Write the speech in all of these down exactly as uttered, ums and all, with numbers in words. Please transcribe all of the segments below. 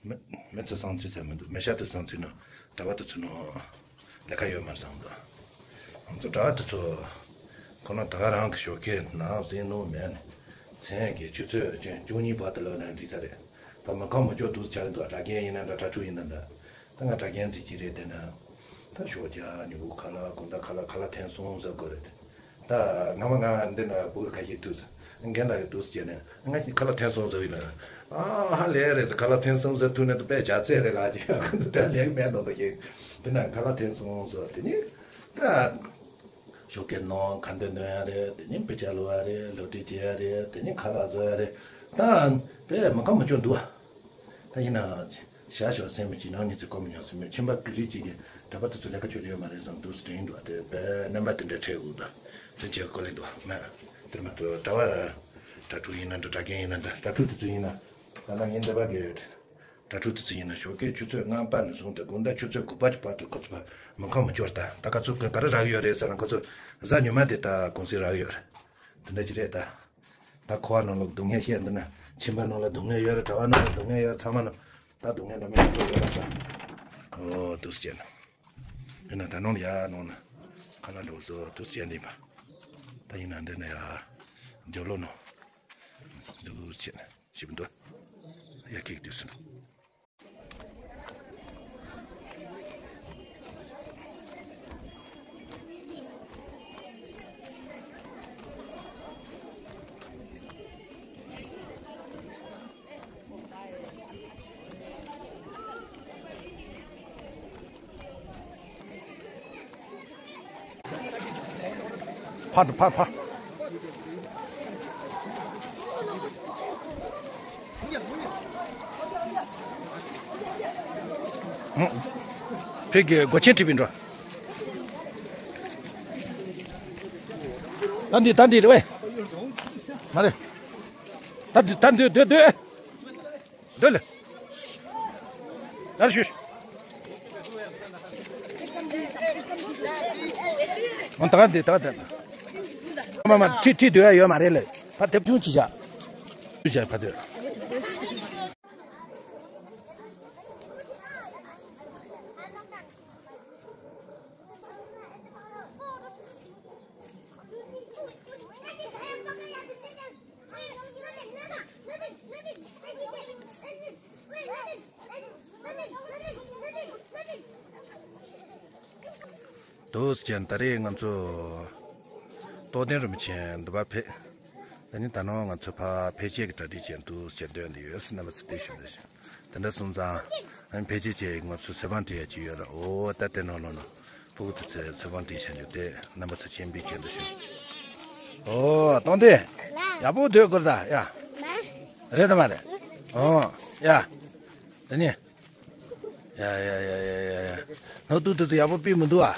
མི་མི་ཚོ་བསམ་ཚུལ་ཟེར་མི་འདུག་མི་ཤ་དེ་བསམ་ཚུལ་ན་གྲྭ་པ་དེ་ཚོ་ནང་ལས་ཀ་ཡོད་མ་རེད་བསམ་འདུག་ང་ཚོ་གྲྭ་པ་དེ་ཚོ་ཁོ་ན་ད་ག་རང་གི་ཞོགས་ཀས་ནང་ཟིན་ནོ་མེད་ནས་མཚན་གྱི་ཆུ་ཚོད་ཅན་བཅུ་གཉིས་བར་དུ་ལོག་ན་འགྲིག་ས་རེད། ད་མི་ཁ་མི་ཆོག་འདུག་ཆགས་འདུག་གྲྭ་རྒན་ཡིན་ན་འདྲ་གྲྭ་ཕྲུག་ཡིན་ན་འདྲ། ད་ང་གྲྭ་རྒན་འགྲིག་གི་རེད་དེ་ན། ད་ཞོགས་ཀས་ཉིན་གུང་ཁ་ལག་དགོང་དག་ཁ་ལག་ཁ་ལག་འཐེན་སོང་ཟེར་དགོས་རེད་དེ། ད་སྔ་མ་ང་འདི་ན་བུ་ཁ་ཤས་འདུག་ཟེར། རྒན་ལགས་ཀྱིས་འདུག་ཟེར་ནས་ང་ཁ་ལག་འཐེན་སོང་ཟེར་བས་ན། ཨ་ཧ་ལས་རེད་ཟེར། ཁ་ལག་འཐེན་སོང་ཟེར་ཐུག་ནས་ད་དཔེ་བྱ་ཚད་རེད་ལགས་ཀྱི་ཁོ་ཚོ་ད་ལེགས་མེད་ནོ་ད་ཤེས། དེ་ན་ཁ་ལག་འཐེན་སོང་ཟེར་དེ་ནི་ད་ཞོགས་ཀས་ནང་ཁ་འདོན་འདོན་ཡ་རེད། དེ་ནི་དཔེ་ཆ་ཀློག་ཡ་རེད། སློབ་ཁྲིད་བྱེད་ཡ་རེད། དེ་ནི་ཁ་ལག་བཟོ་ཡ་རེད། ད་དཔེ་མི་ཁ་མི་ཆོག་འདུག་ཨ། ད་ཡིན་ན། ཞག་ཞོགས་སེམས་མི་སྐྱིད་ནང་ཉིན་ཚེ་སྐོར་མི་ཉོག་ཚེ་མོད་ཁྱིམ་པ་ཀི་རིགས་གཅིག་གིས་གྲྭ་པ་དེ་ཚོ་ལས་ཀ་བྱོས་ཡོད་མ་རེད་བསམ་འདུག་དྲན་འདུག་དེ་བས་རྣམ་པ་དེ་འདྲ་འཕྲད་འུ་དང་དེ་བྱས་ཀོ་ལེ་འདུག་མ་དེར་མ་གཏོགས་གྲྭ་བ་གྲྭ་ཕྲུག་ཡིན་ན་འདྲ་གྲྭ་རྒན་ཡིན་ན་འདྲ་གྲྭ་ཕྲུག་དེ་ཚོ་ཡིན་ན་ད་ལྟ་ངས་འདི་པ་གི་གྲྭ་ཕྲུག་དེ་ཚོ་ཡིན་ན་ཞོགས་ཀས་ཆུ་ཚོད་ལྔ་པ་ནས་བཟུང་སྟེ་དགོང་དག་ཆུ་ཚོད་དགུ་པ་གི་བར་དུ་ཁོ་ཚོ་མི་ཁ་མི་ཆོག་ད་ད་ཁོ་ཚོ་ག་རེ་རག་ཡོད་རེད་ཟེར་ན་ཁོ་ཚོ་གཟའ་ཉི་མ་དེ་ད་གུང་སེང་རག་ཡོད་རེད། དེ་འདྲ་ཅིག་རེད་ད། ད་ཁོ་བ་ནང་ལ་སྡུག་བསྔལ་བཤད་འདི་ན་ཁྱིམ་པ་ནང་ལ་སྡུག་བསྔལ་ཡོད་རེད། གྲྭ་བ་ནང་ལ་སྡུག་བསྔལ་ཡོད་རེད། ཚང་མ་ནང་ད་སྡུག་བསྔལ་འདྲ་མིན་སྣ་ཚོགས་ཡོད་རེད་ད། ཨོ་འདུག་སེ་བྱས་ན། ཡིན་ན་ད་ནང་ལ་ཡ་ནང་ན་ཁ་ལག་འགྲོ་བཟོ་འདུག་སེ་བྱས་འདི་མ། ད་ཡིན་ན་འདི་ན་ཡ་འཇོ་ལོ་ནང་འདུག་སེ་བྱས་ན་ཞིབ་འདུག་ཡ་ཁེག་འདུག་སེ་ན། ཕར་འགྲོ་ཕར་ཕར། ཕ་གི་སྒོ་ཆེན་ཁྲིད་པའི་འགྲོ། ད་འདི་ད་འདི་རེད་བས། མ་རེད། ད་འདི་ད་འདི་སྡོད་སྡོད། སྡོད་ལ། ད་ཞུ། འོ་ད་ག་འདི་ད་ག་འདི། མ་མ་ཁྲིད་ཁྲིད་སྡོད་ཡ་ཡོད་མ་རེད་ལ། ཕ་དེབ་ཆུང་ཅིག་བཞག་ཅིག་བཞག་ཕ་དེབ། འདུག་སེ་བྱས་ད་རེས་ང་ཚོ་རྟོགས་ལྡན་རིན་པོ་ཆེ་འདི་པར་ཕེབས། ད་ནི་ད་ནང་ང་ཚོ་ཕར་ཕལ་ཆེར་གྱི་གྲ་སྒྲིག་བྱས་འདུག་སེ་བྱས་སྡོད་འདི་ཡོད་སེ་རྣམ་པ་ཚོ་བལྟས་ཞུ་འདི་ཞུ། དེ་འདྲ་སོང་ཙང་ཨ་ནི་ཕལ་ཆེར་བྱས་ང་ཚོ་ཚེ་དབང་བྲིས་ཡ་ཅིག་ཡོད་ར། འོ་ད་དེ་ནང་ལོགས་ན་ཕྲུ་གུ་དེ་ཚོས་ཚེ་དབང་བྲིས་བྱ་རྒྱུ་དེ་རྣམ་པ་ཚོ་མཁྱེན་པའི་ཁྱེད་འདི་ཞུ། འོ་གཏོང་དེ་ཡག་པོ་སྡོད་དགོས་ད་ཡ། རེད་དམ་མ་རེད། འོ་ཡ། དེ་ནི། ཡ་ཡ་ཡ་ཡ་ཡ་ཡ། ནོར་དུག་དེ་ཚོ་ཡག་པོ་ཕུད་མི་འདུག་ཨ།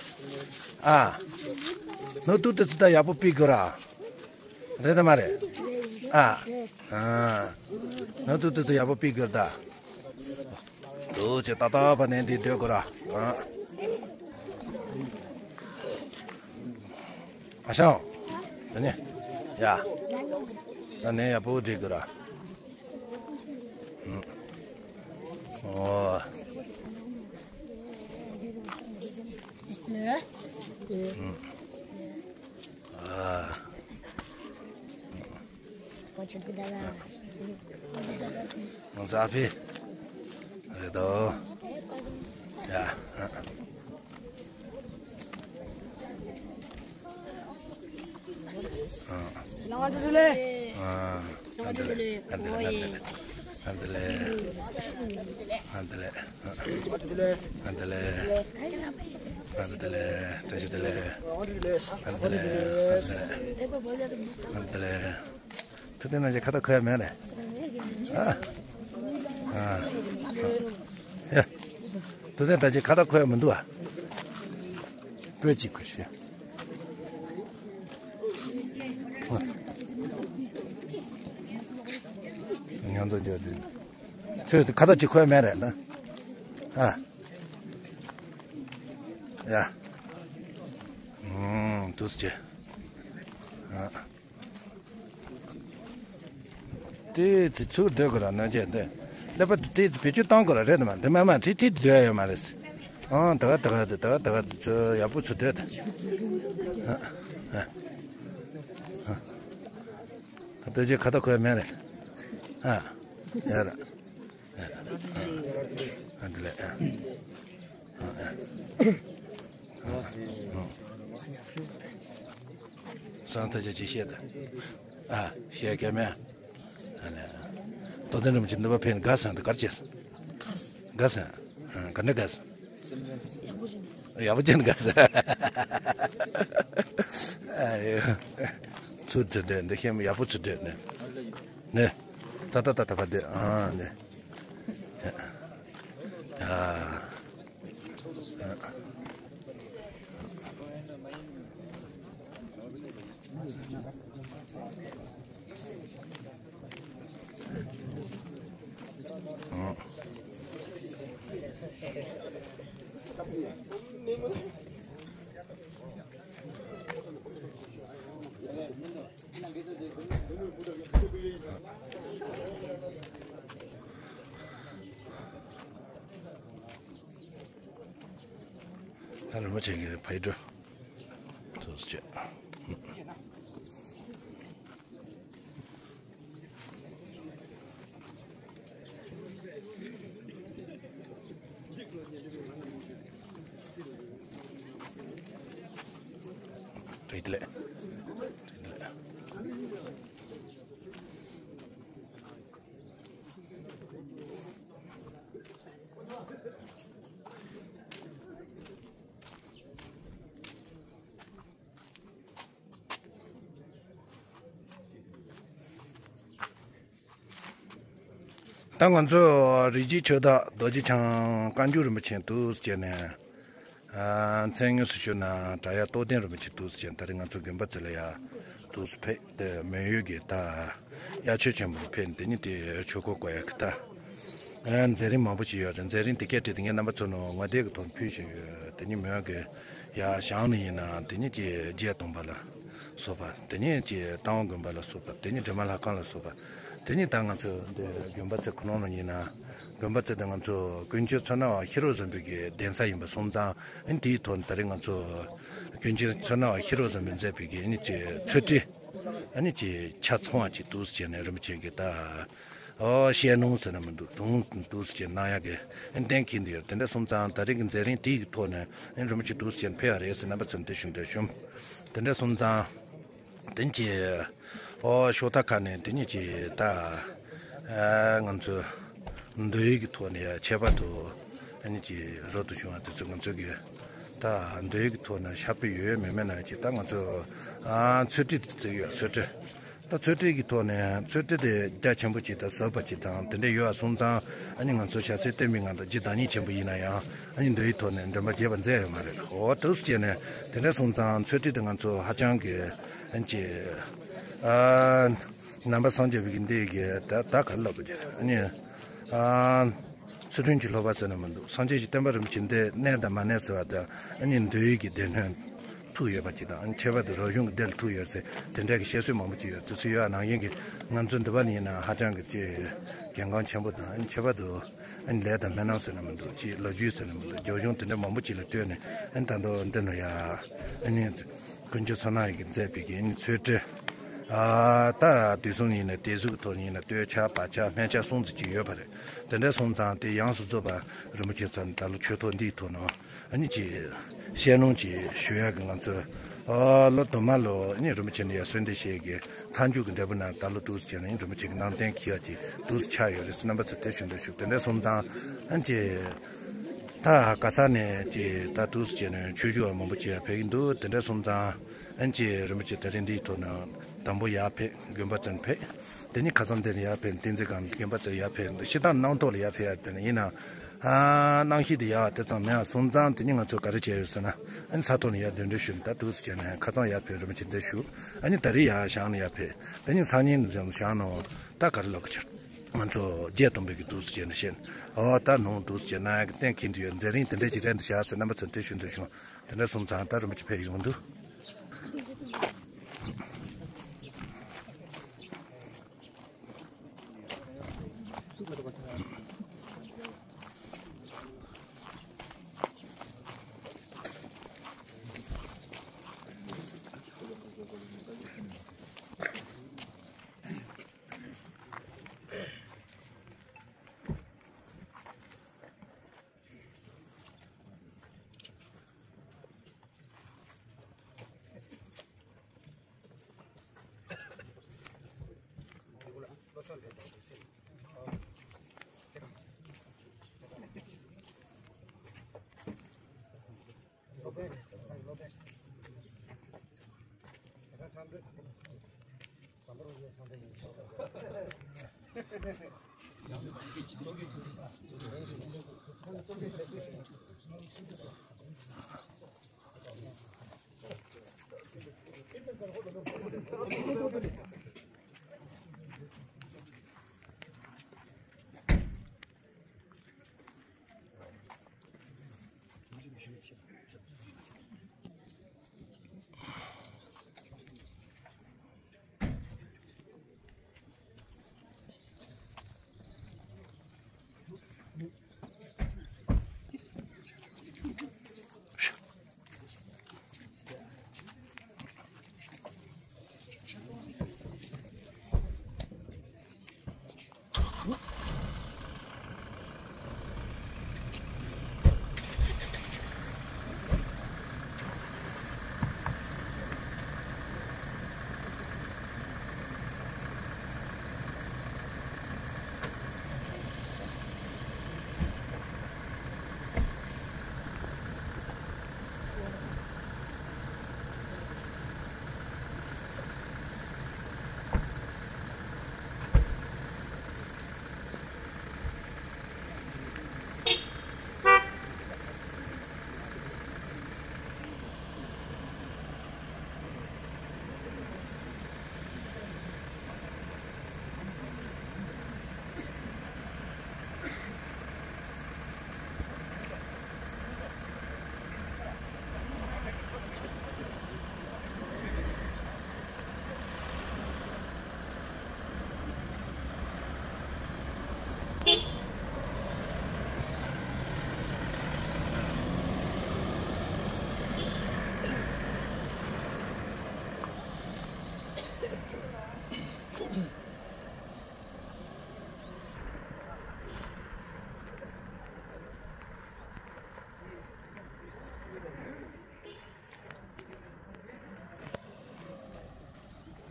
ཨ། ནོར་དུག་དེ་ཚོ་ད་ཡག་པོ་ཕུད་དགོས་ར། རེད་དམ་མ་རེད། ཨ། ཨ། ནོར་དུག་དེ་ཚོ་ཡག་པོ་ཕུད་དགོས་ར་ད། འདུག་སེ་ཏག་ཏག་ཕར་ནས་འདི་སྡོད་དགོས་ར། ཨ། ཨ་ཞང་། དེ་ནི། ཡ། ད་ནས་ཡག་པོ་སྒྲིག་དགོས་ར། ཨོ། ཨ། ང་ཚ་ཕི། རེད་དོ། ཡ། ལང་ང་དུ་ལེ། ཨ། ལང་ང་དུ་ལེ། ཨ་དུ་ལེ། ཨ་དུ་ལེ། ཨ་དུ་ལེ། ཨ་དུ་ལེ། ཨ་དུ་ལེ། བཀྲ་ཤིས་བདེ་ལེགས། ཨ་དུ་ལེ། ཨ་དུ་ལེ། ཨ་དུ་ལེ། ཐུབ་བསྟན་རྣམ་རྒྱལ་ཁ་བཏགས་འཁོར་ཡ་མེད་རེད། ཨ། ཨ། ཡ། ཐུབ་བསྟན་རྣམ་རྒྱལ་ཁ་བཏགས་འཁོར་ཡ་མི་འདུག་ཨ། སྤོས་གཅིག་ཁུར་ཤེས། ང་ཚོ་འདི་འདི། ཁྱོད་ཁ་བཏགས་གཅིག་འཁོར་ཡ་མེད་རེད་ན། ཨ། ཡ། ཨུམ། འདུག་སེ་བྱས། ཨ། དེ་དེ་ཚུར་སྡོད་དགོས་ར་ན་བྱས་འདི། ཀླད་པ་དེ་བེད་སྤྱོད་གཏོང་དགོས་ར་རེད་མ། དེ་མ་མ་ཁྲིད་ཁྲིད་སྡོད་ཡ་ཡོད་མ་རེད། ཨང་། ད་ག་ད་ག་ད་ག་ད་ག་ད་ཚོ་ཡག་པོ་ཚོ་སྡོད་ད། ཨ་ཨ། ད་ལྟ་ཅི་ཁ་ད་གོ་ཡ་མེད་རེད། ཨ། ཡ་ར། ཨ་འདི་ལས། ཨ་ཨ། སང་ད་ཅི་ཅི་བཤད་ད། ཨ་བཤད་ཀྱི་མེད། ཨ་ལས། རྟོགས་ལྡན་རིན་པོ་ཆེ་འདི་པ་ཕེབས་ནས་དགའ་སོང་། འདི་གར་བྱས་སོང་། དགའ་སོང་། ཨ་ག་འདྲ་དགའ་སོང་། ཡག་པོ་ཅན་དགའ་སོང་། ཨ་ཡོ། ཚུར་ཚུར་སྡོད། འདི་ཤེས་མི་ཡག་པོ་ཚུར་སྡོད་ནས། ནས། ད་ད་ད་ད་ཕར་སྡོད། ཨ་ནས། ཨ། ད་རིན་པོ་ཆེ་གི་ཕ་ཡུལ་འགྲོ། ཐུགས་རྗེ་ཆེ། བཀྲ་ཤིས་བདེ་ལེགས། ད་ང་ཚོ་རི་རྗེ་ཆོས་བདག་རྡོ་རྗེ་འཆང་བཀའ་འགྱུར་རིན་པོ་ཆེ་འདུག་སེ་བྱས་ནས། ཨ། མཚན་དངོས་སུ་ཞུ་ན་བྲག་གཡབ་རྟོགས་ལྡན་རིན་པོ་ཆེ་འདུག་སེ་བྱས་ནས། ད་རེས་ང་ཚོ་དགོན་པ་ཚོ་ལ་ཡ་འདུག་སེ་ཕེབས་ཏེ་མོན་ཡུལ་གྱི་ད་དབྱར་ཆོས་ཆེན་པོར་ཕེབས་ནས། དེ་ཉིད་དེ་ཆོས་འཁོར་བསྐོར་ཡག་གི་ད་མཛད་རིམ་མང་པོ་ཅིག་ཡོད་རེད། མཛད་རིམ་དེ་གས་བྲིས་ཏེ་ངས་རྣམ་པ་ཚོ་ནང་ངོ་དེབ་ཀྱི་ཐོག་ཕུལ་བཞིན་ཡོད། དེ་ཉིད་མོན་གྱི་ཡ་ཞང་ནས་ཡིན་ན་དེ་ཉིད་ཀྱི་རྗེ་སྟོན་པ་ལ་སོགས་པ། དེ་ཉིད་ཀྱི་རྟ་དབང་དགོན་པ་ལ་སོགས་པ། དེ་ཉིད་སྒྲོལ་མ་ལྷ་ཁང་ལ་སོགས་པ། དེ་ཉིད་ད་ང་ཚོ་འདི་དགོན་པ་ཚོ་ཁོ་ནང་ལ་ཡིན་ན། དགོན་པ་ཚོ་དེ་ང་ཚོ་ཀུན་མཁྱེན་མཚོ་སྣ་བ་ཤེས་རབ་བཟང་པོའི་གི་གདན་ས་ཡིན་པ་སོང་ཙང་། ཨ་ནི་དེའི་ཐོག་ནས་ད་རེས་ང་ཚོ་ཀུན་མཁྱེན་མཚོ་སྣ་བ་ཤེས་རབ་བཟང་པོས་མཛད་པའི་གི་ཨ་ནི་ཀྱི་ཚོད་བྲེགས། ཨ་ནི་ཀྱི་ཆ་ཚང་བ་ཅིག་འདུག་སེ་བྱས་ནས་རིན་པོ་ཆེ་གི་ད། ཨོ། བཤད་ནོར་ཟེར་ན་མི་འདུག་དུང་འདུག་སེ་གནང་ཡག་གི་གཏན་འཁེལ་འདི་ཡོད། དེ་འདྲ་སོང་ཙང་ད་རེས་ཀྱི་མཛད་རིམ་དེ་ཡི་ཐོག་ནས་རིན་པོ་ཆེ་འདུག་སེ་ཕེབས་པ་རེད་ཟེར་རྣམ་པ་ཚོར་འདི་ཞུ་འདོད་བྱུང་། དེ་འདྲ་སོང་ཙང་དེ་ཀྱི་ཨོ་ཤོག་ཐག་ཁ་ནས་དེ་ཉིད་ཀྱི་ད་ཨ་ང་ཚོ་མདོ་ཡི་གི་ཐོག་ནས་ཡ་ཁྱད་པར་དུ་ཨ་ནི་ཀྱི་རོ་དུ་བྱུང་བ་དེ་ཚོ་ང་ཚོ་གི་ད་མདོ་ཡི་གི་ཐོག་ནས་ཤར་བོད་ཡོད་མེད་མེད་ན་ཀྱི་ད་ང་ཚོ་ཨ་ཚོད་བྲེགས་དེ་བརྩི་གི་ཡོད། ཚོད་བྲེགས། ད་ཚོད་བྲེགས་ཀྱི་ཐོག་ནས་ཚོད་བྲེགས་དེ་རྒྱ་ཆེན་པོ་ཅིག་དང་ཟབ་པ་ཅིག་དང་དེ་འདྲ་ཡོད་པ་སོང་ཙང་། ཨ་ནི་ང་ཚོ་ཞྭ་སེར་བསྟན་པའི་ངང་དང་རྗེ་བདག་ཉིད་ཆེན་པོ་ཡིན་ན་ཡང་། ཨ་ནི་མདོ་ཡི་ཐོག་ནས་འདྲེན་པ་རྒྱས་པ་མཛད་ཡོད་མ་རེད། འོ་འདུག་སེ་བྱས་ནས་དེ་འདྲ་སོང་ཙང་ཚོད་བྲེགས་དེ་ང་ཚོ་ཧ་ཅང་གི་ཨ་ནི་ཅིག་ཨ་ནང་པ་སངས་རྒྱས་པའི་གི་འདི་གི་ད་ད་ག་རེ་ལབ་དགོས་ཀྱི། ཨ་ནི་ཨ། ཚུལ་ཁྲིམས་ཀྱི་སློབ་པ་ཟེར་ན་མི་འདུག་སངས་རྒྱས་ཀྱི་བསྟན་པ་རིན་པོ་ཆེ་འདི་གནས་དང་མ་གནས་ཟེར་བ་དང་། ཨ་ནི་མདོ་ཡི་གི་སྡེ་སྣོད་ཐུག་ཡོད་པ་ཅིག་དང་། ཨ་ནི་ཁྱད་པར་དུ་རབ་བྱུང་གི་སྡེ་ལ་ཐུག་ཡོད་ཟེར་དེ་འདྲ་གི་བཤད་སྲོལ་མང་པོ་ཅིག་ཡོད། དེ་ཚོ་ཡོད་པ་ནང་བཞིན་གྱི་ང་ཚོ་འདི་པ་ནས་ཡིན་ན་ཧ་ཅང་གི་ཅིག་གལ་འགངས་ཆེན་པོ་དང་། ཨ་ནི་ཁྱད་པར་དུ་ཨ་ནི་ལས་དང་སྨོན་ལམ་ཟེར་ན་མི་འདུག་ཅིག་ལོ་རྒྱུས་ཟེར་ན་མི་འདུག་རྒྱབ་ལྗོངས་དེ་འདྲ་མང་པོ་ཅིག་ལ་ལྟོས་ནས། ཨ་ནི་ད་དུང་འདི་ནས་ཡ་ཨ་ནི། ཀུན་མཁྱེན་མཚོ་སྣ་བ་ཡིས་མཛད་པའི་གི་ཚོད་བྲེགས། ཨ་ད་དུས་གསུམ་ཡིན་ན་དེ་གཟུགས་ཐོག་ཡིན་ན་སྟོད་ཆ་བར་ཆ་སྨད་ཆ་གསུམ་ཙམ་ཅིག་ཡོད་པ་རེད། དེ་འདྲ་སོང་ཙང་དེ་ཡོངས་སུ་རྫོགས་པ་རིན་པོ་ཆེ་ཚོ་ནས་ད་ལོ་ཆོས་ཐོག་འདིའི་ཐོག་ནང་ཨ་ནི་ཅིག་བཤད་ནོར་ཅིག་ཞུ་ཡག་གི་ང་ཚོས། ཨ་ལོ་དུ་མ་ལོ་ཨ་ནི་རིན་པོ་ཆེ་ནས་ཡར་གསོལ་འདེབས་བྱས་ཀྱི་མཚམས་འཇོག་གི་འབྲས་བུ་ན་ད་ལོ་འདུག་སེ་བྱས་ན་ཨ་ནི་རིན་པོ་ཆེ་གི་ནང་རྟེན་འཁྱེར་ཡག་ཅིག་འདུག་སེ་ཆགས་ཡོད་རེད་ཟེར་རྣམ་པ་ཚོར་དེ་ཞུ་འདོད་ཞུ། དེ་འདྲ་སོང་ཙང་ཨ་ནི་ཅིག་ད་ག་ས་ནས་ཅིག་ད་འདུག་སེ་བྱས་ནས་ཆོས་ཞུ་བ་མང་པོ་ཅིག་ཡར་ཕེབས་ཀྱི་འདུག་དེ་འདྲ་སོང་ཙང་ཨ་ནི་ཅིག་རིན་པོ་ཆེ་ད་རིང་འདིའི་ཐོག་ནས་དང་པོ་ཡར་ཕེབས། དགོན་པ་ཚོར་ཕེབས། དེ་ནས་ཁ་སང་དེར་ཡར་ཕེབས། བསྟན་འཛིན་སྒང་དགོན་པ་ཚོར་ཡར་ཕེབས། སྤྱིར་བཏང་སྣང་ཐོག་ལ་ཡར་ཕེབས་ཡག་དེ་ནི་ཡིན་ན། ཨ་རྣམ་ཤེས་དེ་ཡར་བ་དེ་ཙམ་མེད་པ་སོང་ཙང་དེ་ནི་ང་ཚོས་ག་རེ་བྱས་ཡོད་ཟེར་ན། ཨ་ནི་ས་ཐོག་ནས་ཡར་གདན་འདྲེན་ཞུས་ནས་ད་འདུག་སེ་བྱས་ནས་ཁ་སང་ཡར་ཕེབས་རིན་པོ་ཆེ་འདིར་བཞུགས། ཨ་ནི་ད་རེས་ཡར་ཞང་ནས་ཡར་ཕེབས། དེ་ནི་སང་ཉིན་ནས་ཞང་ནང་ད་ག་རེ་ལབ་དགོས་ཀྱི། ང་ཚོ་རྗེ་སྟོན་པའི་གི་འདུག་སེ་བྱས་ནས་བཤད། ཨོ་ད་ནང་འདུག་སེ་བྱས་ན་གཏན་འཁེལ་དུ་ཡོད། མཛད་རིམ་དེ་འདྲ་ཅིག་རེད་འདུག་བཞག་ཟེར་རྣམ་པ་ཚོར་དེ་ཞུ་འདོད་བྱུང་། དེ་འདྲ་སོང་ཙང་ད་རིན་པོ་ཆེ་ཕེབས་ཡོང་དུས།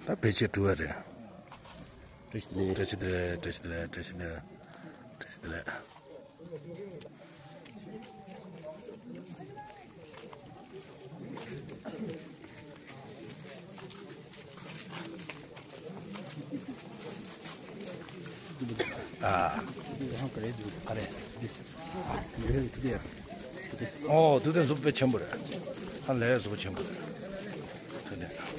ད་ཕལ་ཆེར་གྲུབ་པ་རེད། བཀྲ་ཤིས་བདེ་ལེགས། བཀྲ་ཤིས་བདེ་ལེགས། བཀྲ་ཤིས་བདེ་ལེགས། བཀྲ་ཤིས་བདེ་ལེགས། བཀྲ་ཤིས་བདེ་ལེགས། ཨ། ཨ་རེ། ཨོ། དུས་དེབ་གཟུགས་དཔེ་ཆེན་པོ་རེད། ཧ་ལས་གཟུགས་ཆེན་པོ་རེད། དུས་དེབ།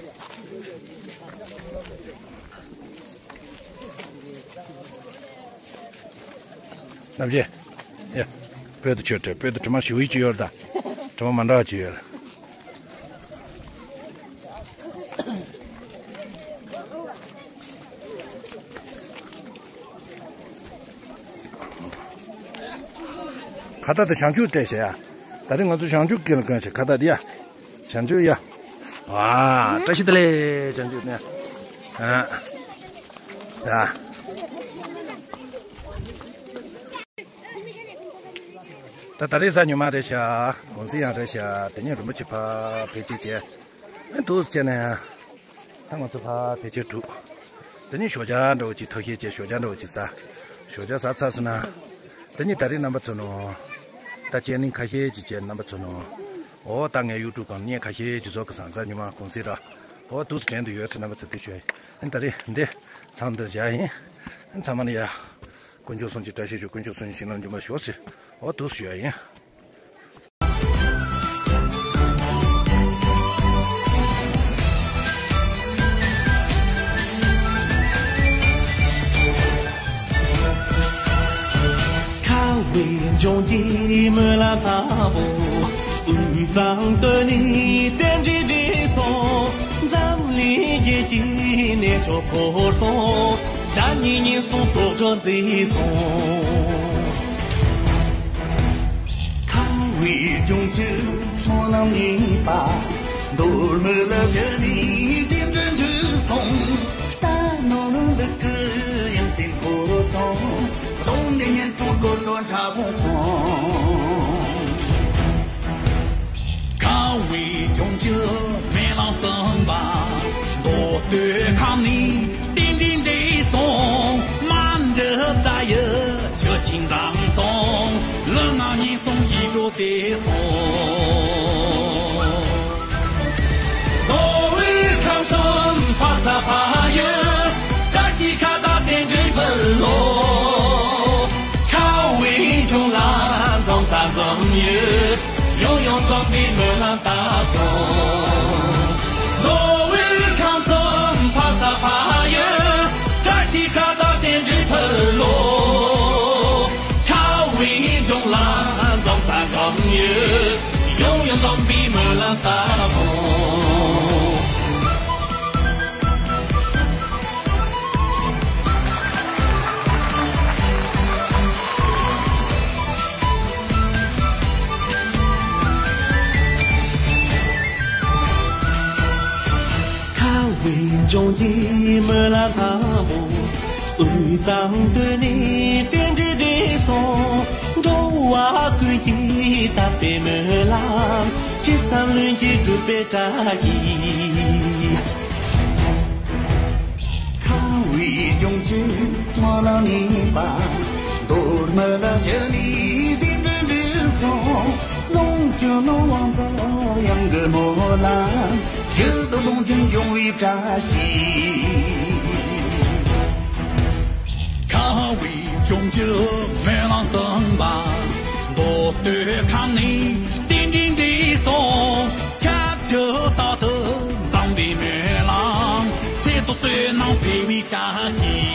རྣམ་རྒྱལ། ཡ། བོད་དུ་ཆོས་སྤྲད། བོད་དུ་དྲི་མ་ཞེ་པོ་ཅིག་ཡོད་རེད་ད། དྲི་མ་མ་འདྲ་བ་ཅིག་ཡོད་རེད། ཁ་བཏགས་དེ་བྱང་ཆུབ་སྤྲད་བྱས་ཡ། ད་རེས་ང་ཚོ་བྱང་ཆུབ་ཀྱི་ལ་གང་བྱས་ཁ་བཏགས་དེ་ཡ། བྱང་ཆུབ་ཡ། ཨ། བཀྲ་ཤིས་བདེ་ལེགས། བྱང་ཆུབ་ནས། ཨ། ཡ། ད་ད་རེས་གཟའ་ཉི་མ་རེད་ཤག་གུང་སེང་ཡང་རེད་ཤག་དེ་ནས་རིན་པོ་ཆེ་ཕར་ཕལ་ཆེར་བྱས། ཨེ་འདུག་བྱས་ནས་ད་ང་ཚོ་ཕར་ཕལ་ཆེར་འགྲོ། དེ་ནས་ཞོགས་ཇ་འདྲ་བོ་ཅིག་ཐབས་ཤེས་བྱས། ཞོགས་ཇ་འདྲ་བོ་ཅིག་ཟ། ཞོགས་ཇ་ཟ་ཚར་སོང་ན། དེ་ནས་ད་རེས་རྣམ་པ་ཚོ་ནོ། ད་ཅེ་ནིང་ཁ་ཤས་ཅིག་བྱས་རྣམ་པ་ཚོ་ནོ། འོ་ད་ངའི་ཡུ་ཊུབ་སྒང་བརྙན་ཁ་ཤས་ཅིག་བཟོ་གི་སང་གཟའ་ཉི་མ་གུང་སེང་ར། འོ་འདུག་སེ་དྲན་དུ་ཡོད་ཚེ་རྣམ་པ་ཚོ་ཕེབས་ཤོག་ཨེ་ད་རེས་འདི་མཚམས་འདིར་བཞག་ཡིན། ཨེ་ཚང་མ་ནི་ཡ། དཀོན་མཆོག་གསུམ་གྱི་བཀྲ་ཤིས་ཤོག་དཀོན་མཆོག་གསུམ་གྱི་བྱིན་རླབས་འབྱུང་བར་ཤོག་ཟེར། འོ་འདུག་སེ་ཞུ་ཡ་ཡིན། ཁ་བའི་ལྗོངས་ཀྱི་སྨོན་ལམ་ལྟ་བུ། དབུས་གཙང་སྟོད་ནས་རྟེན་འབྲེལ་འགྲིག་སོང་། འཛམ་གླིང་རྒྱལ་ཀྱི་གནས་མཆོག་བོར་སོང་། དགྲ་གཉེན་ཉེན་སོང་། དོག་དྲག་འཛིན་སོང་། ཁ་བའི་ལྗོངས་ཀྱི་སྨོན་ལམ་ཡིན་པ། མདོ་སྨད་ལ་བྱོན་ནས་རྟེན་འབྲེལ་འགྲིག་སོང་། རྟ་ནོར་ལུག་གི་ཡང་རྟེན་བོར་སོང་། གདོང་ནས་ཉེན་སོང་། དཀོར་གྲོང་འཁྲབ་སོང་། ཁ་བའི་ལྗོངས་ཀྱི་སྨོན་ལམ་གསུམ་པ། མདོ་སྟོད་ཁམས་ནས་རྟེན་འབྲེལ་འགྲིག་སོང་། ཅིང་ཙང་སོང་། ལུས་ངག་ཡིད་གསུམ་ཡིད་འགྲོ་བདེ་སོང་། མདོ་དབུས་ཁམས་གསུམ་འཕགས་ས་འཕགས་ཡུལ། བཀྲ་ཤིས་ཁ་བཏགས་རྟེན་འབྲེལ་ཕུལ་ལོ། ཁ་བའི་འབྱུང་ལ་འཛོམས་ས་འཛོམས་ཡུལ། ཡོང་ཡོང་འཛོམས་པའི་སྨོན་ལམ་བཏབ་སོང་། མདོ་དབུས་ཁམས་གསུམ་འཕགས་ས་འཕགས་ཡུལ། བཀྲ་ཤིས་ཁ་བཏགས་རྟེན་འབྲེལ་ཕུལ་ལོ། ཁ་བའི་འབྱུང་ལ་འཛོམས་ས་འཛོམས་ཡུལ། ཡོང་ཡོང་འཛོམས་པའི་སྨོན་ལམ་བཏབ་སོང་། ཁ་བའི་འབྱུང་གི་སྨོན་ལམ་དང་པོ། དབུས་གཙང་སྟོད་ནས་རྟེན་འབྲེལ་འགྲིག་སོང་། འགྲོ་བ་ཀུན་གྱིས་བཏབ་པའི་སྨོན་ལམ། ཅི་བསམ་ལྷུན་གྱིས་འགྲུབ་པའི་བཀྲ་ཤིས། ཁ་བའི་འབྱུང་གི་སྨོན་ལམ་ཡིན་པ། མདོ་སྨོན་ལམ་ཞུས་ནས་རྟེན་འབྲེལ་འགྲིག་སོང་། ལོངས་སྤྱོད་ནོར་བང་མཛོད་གཡང་གི་སྨོན་ལམ། ཡུལ་དུ་ལོངས་སྤྱོད་འབྱུང་བའི་བཀྲ་ཤིས། ཁ་བའི་འབྱུང་གི་སྨོན་ལམ་གསུངས་པ། མདོ་སྟོད་ཁམས་ནས་རྟེན་འབྲེལ་འགྲིག་སོང་། ཁྱབ་བྱ་རྟག་ཏུ་འཛོམས་པའི་སྨོན་ལམ། ཚེ་ཐུབ་བསོད་ནམས་འཕེལ་བའི་བཀྲ་ཤིས།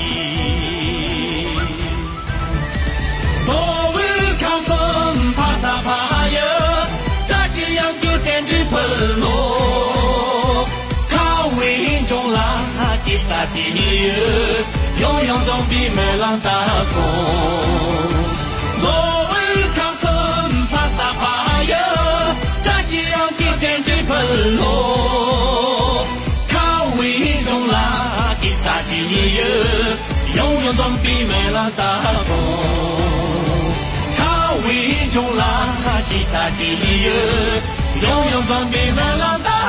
མདོ་དབུས་ཁམས་གསུམ་འཕགས་ས་འཕགས་ཡུལ། བཀྲ་ཤིས་གཡང་གི་རྟེན་འབྲེལ་ཕུལ་ལོ། ཁ་བའི་འབྱུང་ལ་ཅི་ཟེར་ཅི་ཡོད། ཡོང་ཡོང་འཛོམས་པའི་སྨོན་ལམ་བཏབ་སོང་། མདོ་དབུས་ཁམས་གསུམ་འཕགས་ས་འཕགས་ཡུལ། བཀྲ་ཤིས་གཡང་གི་རྟེན་འབྲེལ་ཕུལ་ལོ། ཁ་བའི་འབྱུང་ལ་ཅི་ཟེར་ཅི་ཡོད། ཡོང་ཡོང་འཛོམས་པའི་སྨོན་ལམ་བཏབ་སོང་། ཁ་བའི་འབྱུང་ལ་ཅི་ཟེར་ཅི་ཡོད། ཡོང་ཡོང་འཛོམས་པའི་སྨོན་ལམ་བཏབ།